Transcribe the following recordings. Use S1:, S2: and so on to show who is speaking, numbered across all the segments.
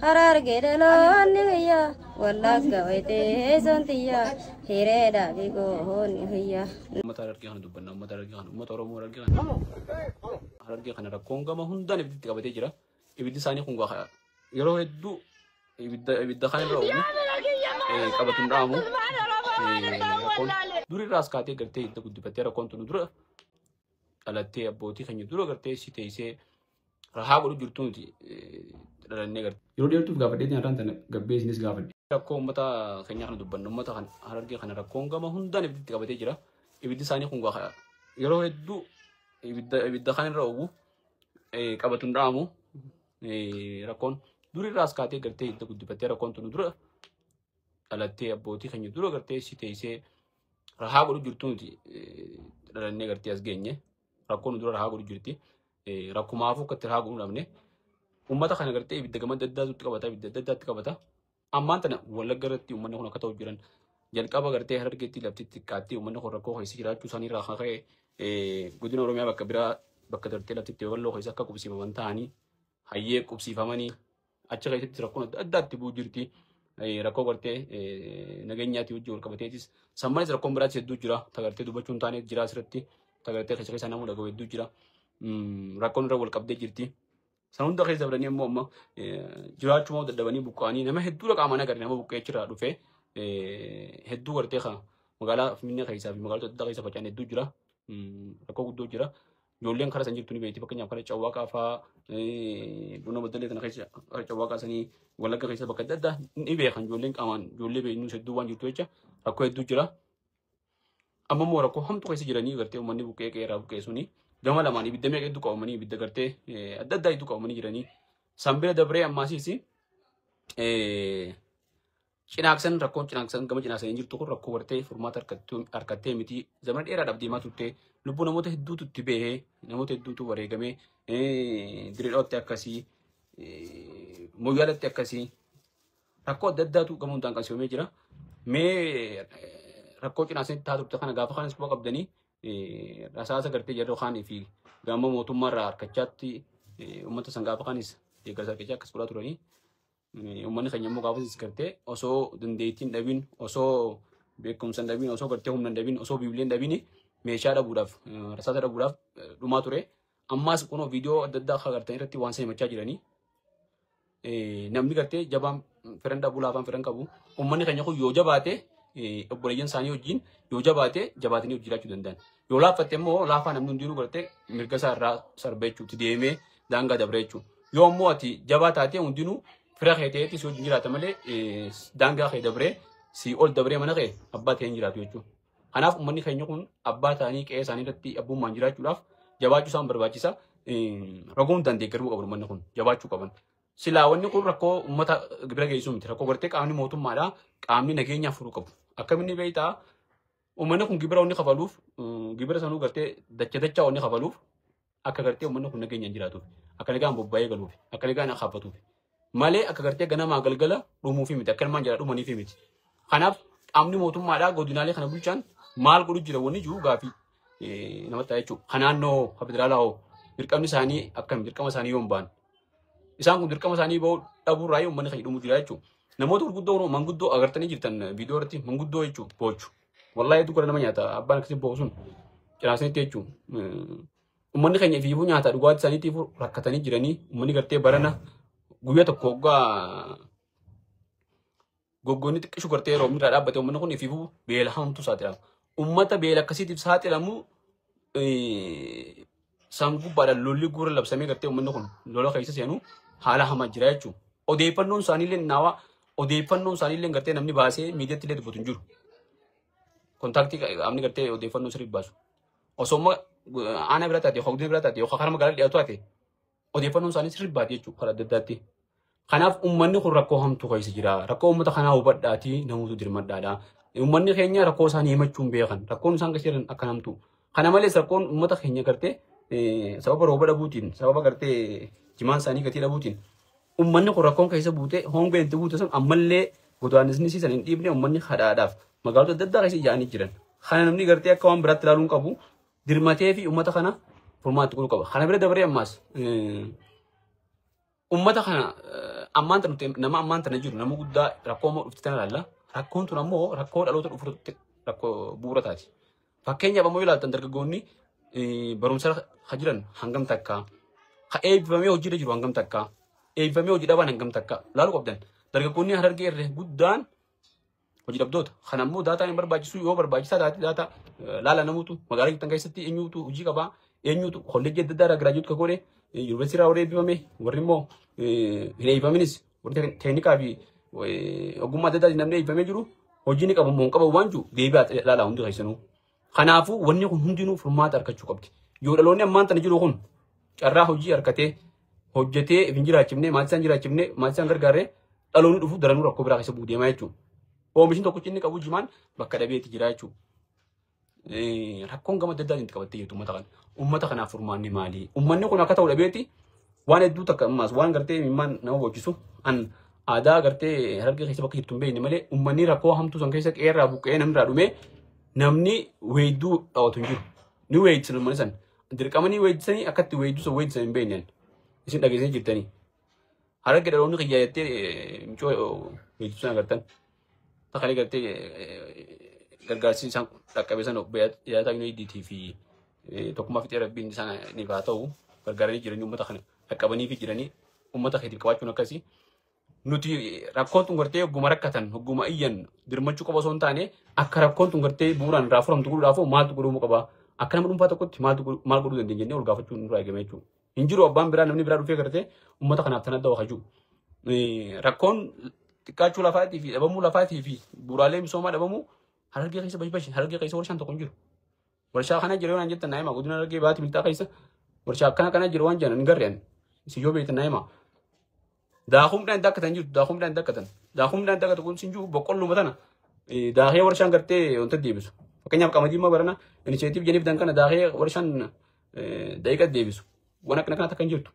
S1: Harargee dhaloonni kiyya, Wallagga wayitee sontiyya, hireedhaa fi goonni kiyya.
S2: Uummata Harargee kana dubbanna, uummata Harargee kana, uummata Oromoo Harargee kana. Harargee kana rakkoon gama hundaan ibiddi qabatee jira. Ibiddi isaanii kun yeroo hedduu ibidda kan irra oomu qabatu hin dhaamu. Rakkoon durirraas kaatee gartee hidda guddifattee rakkoon tunu dura dhalattee abbootii keenya dura gartee si teessee rahaa godhu jirtu nuti dhalannee garte. Yeroo dheertuuf gaafadhee har'aan tana gabbee isinis gaafadhe. Rakkoo uummata keenya kana dubbanna, uummata Harargee kana rakkoon gama hundaan ibiddi qabatee jira. Ibiddi isaanii kun yeroo hedduu ibidda kan irra oomu qabatu hin dhaamu. Rakkoon durirraas kaatee gartee hidda guddifattee rakkoon tunu dura dhalattee abbootii keenya dura gartee si teessee rahaa godhu jirtu nuti dhalannee gartee as geenye. Rakkoon dura rahaa godhu jirti. Rakkumaafuu akka itti rahaa godhuu dhabne. Uummata kana gartee ibidda gama adda addaatu qabata, ibidda adda addaatti qabata. Ammaan tana Wallagga irratti uummanni kun akka ta'u jiran jalqaba gartee Harargeetti lafti xiqqaattee uummanni kun rakkoo keessa jiraachuu isaanii irraa kan ka'e godina Oromiyaa bakka biraa bakka gartee lafti itti babal'oo keessa akka qubsiifaman ta'anii hayyee qubsiifamanii achi keessatti rakkoon adda addaatti bu'u jirti. Rakkoo gartee nageenyaatti wajjin wal qabateetis sammanis rakkoon biraatti hedduu jira. Tagartee dubbachuu hin taane jira asirratti. Tagartee keessa keessa namuu dhaga'u hedduu jira. Rakkoon irra wal qabdee jirti. San hunda keessa dabranii ammoo amma jiraachuu moo dadhabanii buqqa'anii nama hedduu qaamaan agarre nama buqqee achirraa dhufee hedduu gartee kan magaalaa Finfinnee keessaa fi magaalota adda addaa keessa faca'an hedduu jira. Rakkoo guddoo jira. Ijoolleen karaa san jirtu ni beekti. Fakkeenyaaf karaa Cawwaaqaa fa'aa buna Baddallee kana keessa karaa Cawwaaqaa sanii Wallagga keessa bakka adda addaa ni beekan ijoolleen qaamaan ijoollee beeknus hedduu waan jirtu jecha rakkoo hedduu jira. Amma immoo rakkoo hamtuu keessa jiranii gartee uummanni buqqee qeerraa buqqee suni gama lamaan ibidda meeqa hedduu qabamanii ibidda gartee adda addaa hedduu qabamanii jiranii. San bira dabree ammaasiis Cinaaksan rakkoon Cinaaksan gama Cinaaksan jirtu kun rakkoo gartee furmaata argattee miti. Zamana dheeraadhaaf deemaa turte. Lubbuu namoota hedduutu itti bahee, namoota hedduutu wareegamee, Dirree Dhawaatti akkasii, Moyyaalatti akkasii. Rakkoo adda addaatu gama hundaan qabsiifamee jira. Mee rakkoo Cinaaksanitti ta'a turte kana gaafa kanas quba qabdanii rasaasa gartee jarri kaanii fi gama mootummaarraa harkachaatti uummata san gaafa kanis deeggarsa harkachaa akkas godhaa turanii. Uummanni keenya immoo gaafas gartee osoo dandeettii hin dhabin, osoo beekumsa hin dhabin, osoo gartee humna hin dhabin, osoo biibilee hin dhabin meeshaa dhabuudhaaf, rasaasa dhabuudhaaf dhumaa ture. Ammaas kunoo viidiyoo adda addaa akka agartan irratti waan sana himachaa jiranii. Namni gartee jabaan firan dhabuu laafaan firan qabu. Uummanni keenya kun yoo jabaate obboleeyyan isaanii wajjin yoo jabaate jabaatanii hojii jiraachuu danda'an. Yoo laaffatte immoo laafaa namni hundinuu gartee mirga isaa irraa sarba jechuudha. Deemee daangaa dabra jechuudha. Yoo ammoo ati jabaa taatee hundinuu fira kee ta'eeti si wajjin jiraata malee daangaa kee dabree si ol dabree mana kee abbaa ta'ee hin jiraatu jechuudha. Kanaaf uummanni keenya kun abbaa ta'anii qe'ee isaanii irratti abbummaan jiraachuudhaaf jabaachuu isaan barbaachisa. Rakkoo hundaan deeggaruu qabu uummanni kun jabaachuu qaban. Silaa wanni kun rakkoo uummata bira geessuu miti. Rakkoo gartee qaamni mootummaadhaa qaamni nageenyaa furuu qabu. Akkamiin beektaa uummanni kun gibira wanni kafaluuf gibira sanuu gartee dacha dachaa wanni kafaluuf akka gartee uummanni kun nageenyaan jiraatuuf akka nagaan bobba'ee galuuf akka nagaan akaafatuuf malee akka gartee ganamaa galgala dhumuufi miti akka ilmaan jala dhumaniifi miti. Kanaaf qaamni mootummaadhaa godinaalee kana bulchaan maal godhu jira wanni jiru gaafii namatti ta'a jechuudha. Kan naannoo kan federaalaa hoo dirqamni isaanii akkami dirqama isaanii yoo hin ba'an. Isaan kun dirqama isaanii ba'uu dhabuurraa uummanni keenya dhumuu jira jechuudha. Namoota gurguddoo kunoo manguddoo agartanii jirtan viidiyoo irratti manguddoo jechuudha boochu. Wallaahi hedduu gara nama nyaata abbaan akkasii boo'u sun cinaasanitti jechuudha. Uummanni keenya ifiifuu nyaata dhugaatii isaaniitiif rakkatanii jiranii uummanni gartee barana guyyaa tokko hoggaa goggoonni xiqqishu gartee roobni irraa dhaabbate uummanni kun ifiifuu beela hamtuu saaxilama. Uummata beela akkasiitiif saaxilamu san gubbaadhaan lolli guura labsamee gartee uummanni kun lola keessa seenu haala hamaa jira jechuudha. Odeeffannoon isaaniillee naawaa odeeffannoon isaaniillee gartee namni baasee miidiyaatti illee dubbatu hin jiru. Kontaaktii qaamni gartee odeeffannoo sirrii baasu. Osoo amma aanaa bira taate yookaan godina bira taate yookaan karaa magaalaa dhiyaatu taate odeeffannoon isaanii sirrii baate jechuudha karaa adda addaatti. Kanaaf uummanni kun rakkoo hamtuu keessa jira. Rakkoo uummata kanaa hubadhaatii namoota dirmadhaadha. Uummanni keenya rakkoo isaanii himachuu hin beekan. Rakkoon isaan keessa jiran akka hamtuu. Kana malees rakkoon uummata keenya gartee sababa rooba dhabuutiin sababa gartee jimaan isaanii gatii dhabuutiin uummanni kun rakkoon keessa buute hongeen itti buute sun ammallee godaannisni siisan hin dhiibne uummanni kadhaadhaaf magaalota adda addaa keessa ijaa'anii jiran. Kana namni gartee akka waan biraatti ilaaluu hin qabu. Dirmatee fi uummata kana furmaatti godhuu qaba. Kana bira dabaree ammaas uummata kana Ammaan tana nama ammaan tana jiru nama guddaa rakkoo immoo dhufti tana ilaalla. Rakkoon tun ammoo rakkoo dhaloota dhufuutti rakkoo bu'uura taati. Fakkeenyaaf ammoo ilaaltan dargaggoonni barumsa ha jiran hangam takka, ha eebbifamee hojiirra jiru hangam takka, eebbifamee hojii dhaban hangam takka laaluu qabdan. Dargaggoonni Harargee irra guddaan hojii dhabdoota. Kana ammoo daataan hin barbaachisu yoo barbaachisaa taate daataa laala namuutu magaalaa jirtan keessatti eenyuutu hojii qabaa, eenyuutu kolleejjii adda addaa irraa giraajuutu ka godhe, yuunivarsiitii irraa warri eebbifame, warri immoo hin eebbifaminis warri teeknikaa fi ogummaa adda addaatiin namni eebbifamee jiru hojii ni qabu moo hin qabu waan jiru deebi'aa ilaalaa hundi keessanuu. Kanaafuu wanni kun hundinuu furmaata argachuu qabdi. Yoo dhaloonni ammaan tana jiru kun carraa hojii argatee hojjetee hin jiraachifne, maatii isaan jiraachifne, maatii isaan gargaaree dhaloonni dhufu daranuu rakkoo biraa keessa bu'uu deemaa jechuudha. Oomishni tokkichi inni qabu jimaan bakka dhabeetti jira jechuudha. Rakkoon gama adda addaatiin qabattee jirtu uummata kana. Uummata kanaaf furmaanni maali? Uummanni kun akka ta'u dhabeetti waan hedduu takka ammaas waan gartee imimmaan nama boochisu an aadaa gartee Harargee keessa bakka jirtu hin beekne malee uummanni rakkoo hamtuu san keessa qeerraa buqqa'ee namni irraa dhumee namni weedduu dhawatu hin jiru. Ni weeddisan uummanni san. Dirqama ni weeddisanii akka itti weedduu san weeddisan hin beekne. Isin dhageessanii jirtanii. Harargee dhaloonni kiyyaa jettee mucoo weedduu sana agartan. Takkalee gartee gargaarsi isaan dhaqqabe sana yaadaa yuunivarsiitii fi tokkummaa fixee rabbiin isaan ni haa ta'u gargaaranii jiranii uummata kana dhaqqabanii fi jiranii uummata keetiif qabaachuun akkasii. Nuti rakkoon tun gartee hogguma rakkatan hogguma iyyan dirmachuu qofa osoo hin taane akka rakkoon tun gartee bu'uuraan irraa furamtu godhuudhaaf maaltu godhamuu qaba? Akka nama dhuunfaa tokkotti maaltu maal godhuu dandeenya jennee ol gaafachuun nurraa eegame jechuudha. Hin jiru abbaan biraa namni biraa dhufee gartee uummata kanaaf tan adda wakaju. Rakkoon xiqqaachuu lafaatii fi dhabamuu lafaatii fi bu'uuraalee misoomaa dhabamuu Harargee keessa bashi Harargee keessa warshaan tokko hin jiru. Warshaa kana jira waan jettan naa'ima godina Harargee baati milxaa keessa warshaa akkana kana jira waan jedhan hin garreen. Isin yoo beektan naa'ima. Daakuun midhaan daakatan jirtu daakuun midhaan daakatan. Daakuun midhaan daakatu kun sin jiru boqqolluma tana daakee warshaan gartee wanta deebisu. Fakkeenyaaf qamadii immoo barana inisheetiif jeniif dan kana daakee warshaan daqiiqa deebisu. Waan akkana kana takka hin jirtu.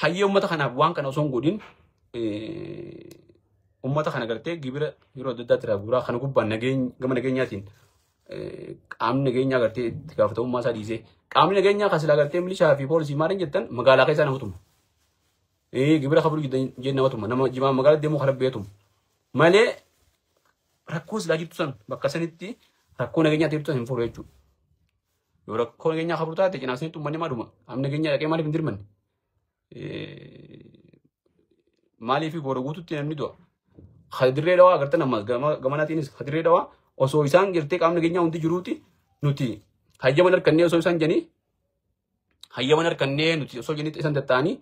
S2: Hayyee uummata kanaaf waan kana osoo hin godhin uummata kana gartee gibira yeroo adda addaatti irraa guuraa kana gubbaan nageenya gama nageenyaatiin qaamni nageenyaa gartee itti gaafatamummaa isaa dhiisee qaamni nageenyaa kan silaa gartee milishaa fi poolisii maaliin jettan magaalaa keessaa nama tuma. Gibira kafaluu jennee nama tuma nama jimaa magaalaa deemuu kana beetum malee rakkoo silaa jirtu san bakka sanitti rakkoo nageenyaa jirtu san hin furu jechuudha. Yoo rakkoo nageenyaa kafaluu taate cinaa sanitti uummanni maadhuma qaamni nageenyaa dhaqee maaliif hin dirmanne? Maaliif goora guututti namni du'a? Hadirree dhawaa agartan ammas gamanaatiinis hadirree dhawaa osoo isaan jirtee qaamni nageenyaa hundi jiruuti nuti hayyaman harkannee osoo isaan jedhanii hayyaman harkannee nuti osoo jennee isaan tatta'anii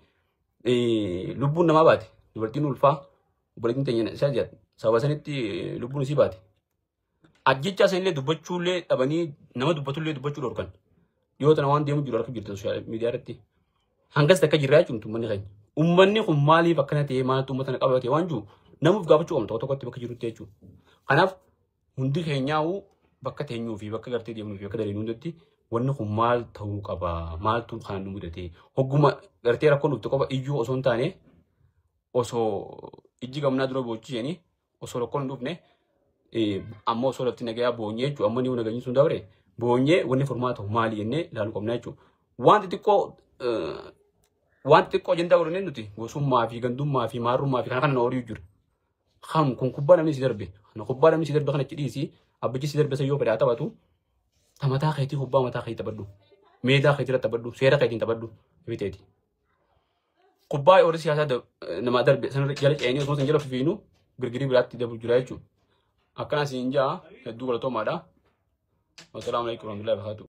S2: lubbuun namaa baate dubartiin ulfaa obboleettiin teenya isaa jedha sababa sanitti lubbuun isii baate. Ajjechaa sanillee dubbachuullee dhabanii nama dubbatullee dubbachuu dhorkan. Dhiyoo tana waan deemu jiru harka jirtan sooshaal miidiyaa irratti. Hangas takka jirraa jechuun uummanni keenya. Uummanni kun maaliif akkana ta'e maaltu uummata kana qabate waan jiru namuuf gaafachuu qabna tokko tokkotti bakka jirutti jechuudha. Kanaaf hundi keenyaa'uu bakka teenyuu fi bakka gartee deemnuu fi bakka daleenu hundatti wanni kun maal ta'uu qaba maaltu kan nu mudate hogguma gartee rakkoon dhufte qofa iyyuu osoo hin taane osoo ijji gamnaa dura boochishanii osoo rakkoon hin dhufne ammoo osoo lafti nagayaa boonyee jechuudha amma ni nageenyi sun dabre boonyee wanni furmaata maali jennee ilaaluu qabna jechuudha. Waan xixiqqoo waan xixiqqoo ajandaa godhannee nuti gosummaa fi gandummaa fi maarrummaa fi kana kana horii jiru. Kan kun kubbaa namni si darbe kana kubbaa namni si darbe kana achi dhiisi abbichi si darbe sayyoo fedhaa taphatu ta mataa keetii kubbaa mataa keetii taphadhu meedaa keetii irratti taphadhu seera keetiin taphadhu biteeti. Kubbaa horii siyaasaa namaa darbe sana jala ce'anii osoo san jala fifiinu girgirii biraatti dabru jira jechuudha. Akkana siin jaa hedduu galatoomaadha. Wassalaamu alaikum warahmatullahi wabarakatuh.